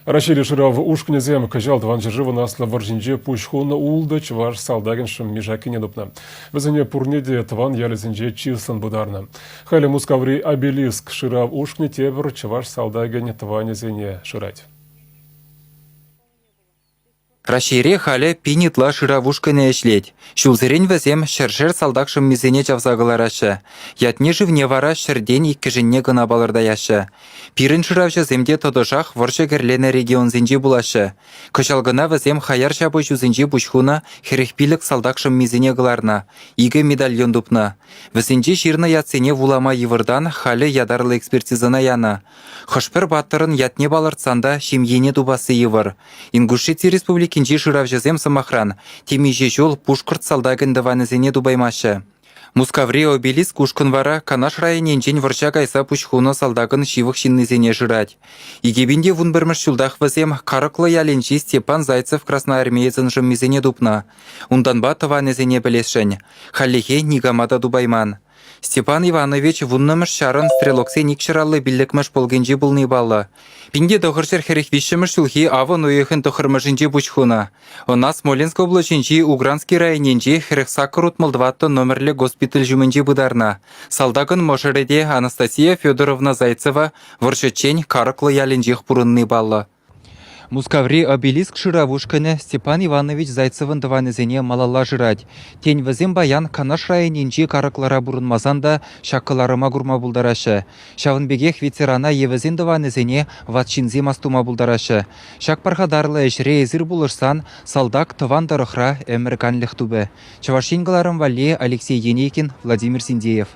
Раҫҫейри шырав ушкӑнӗсем кӑҫал Тӑван ҫӗршывӑн Аслӑ вӑрҫинче пуҫ хунӑ ултӑ чӑваш салтакӗн шӑмми-шаккине тупнӑ. Вӗсене пурне те тӑван ялӗсенче чыслӑн пытарнӑ. Халӗ Мускаври Обелиск шырав ушкӑнӗ тепӗр чӑваш салтакӗн тӑванӗсене шырать. Раҫҫейре халӗ пин ытла шырав ушкӑнӗ ӗҫлет. Ҫулсерен вӗсем ҫӗршер салтак шӑммисене чавса кӑлараҫҫӗ. Ятне-шывне вара ҫӗртен иккӗшӗнне кӑна палӑртаяҫҫӗ. Пирӗн шыравҫӑсем те тӑтӑшах вӑрҫӑ кӗрленӗ регионсенче пулаҫҫӗ. Кӑҫал кӑна вӗсем хаяр ҫапӑҫусенче пуҫ хунӑ 45 салтак шӑммисене кӑларнӑ, икӗ медальон тупнӑ. Вӗсенче ҫырнӑ ятсене вулама йывӑртан халӗ ятарлӑ экспертизӑна янӑ. Хӑш-пӗр паттӑрӑн ятне палӑртсан та ҫемьене тупасси йывӑр. Ингушети Республикинчи шыравҫӑсем, сӑмахран, темиҫе ҫул пушкӑрт салтакӗн тӑванӗсене тупаймаҫҫӗ. Мускаври обелиск ушкӑн вара Канаш районӗнчен вӑрҫа кайса пуҫ хунӑ салтакӑн ҫывӑх ҫыннисене шырать. 2011 ҫултах вӗсем Карӑклӑ ялӗнчи Степан Зайцев красноармеецӑн шӑммисене тупнӑ. Унтанпа тӑванӗсене пӗлесшӗн. Хальлӗхе никама та тупайман. Степан Иванович вуннӑмӗш ҫарӑн стрелоксен 255-мӗш полкӗнче пулни паллӑ. 1943 ҫулхи авӑн уйӑхӗн тӑххӑрмӗшӗнче пуҫ хунӑ. Ӑна Смоленск облаҫӗнчи Угрански районӗнчи 4864 номерлӗ госпиталь ҫумӗнче пытарнӑ. Салтакӑн мӑшӑрӗ те Анастасия Федоровна Зайцева вӑрҫӑччен Карӑклӑ ялӗнчех пурӑнни паллӑ. Мускаври обелиск шырав ушкӑнӗ Степан Иванович Зайцевӑн тӑванӗсене малалла шырать. Тен, вӗсем паян Канаш районӗнчи Карӑклӑра пурӑнмасан та ҫак кӑларӑма курма пултараҫҫӗ. Ҫавӑн пекех ветерана е вӗсен тӑванӗсене ват ҫынсем астума пултараҫҫӗ. Ҫак пархатарлӑ ӗҫре эсир пулӑшсан салтак тӑван тӑрӑхра ӗмӗр канлӗх тупӗ. Чӑваш Ен кӑларӑм валли Алексей Енейкин, Владимир Синдеев.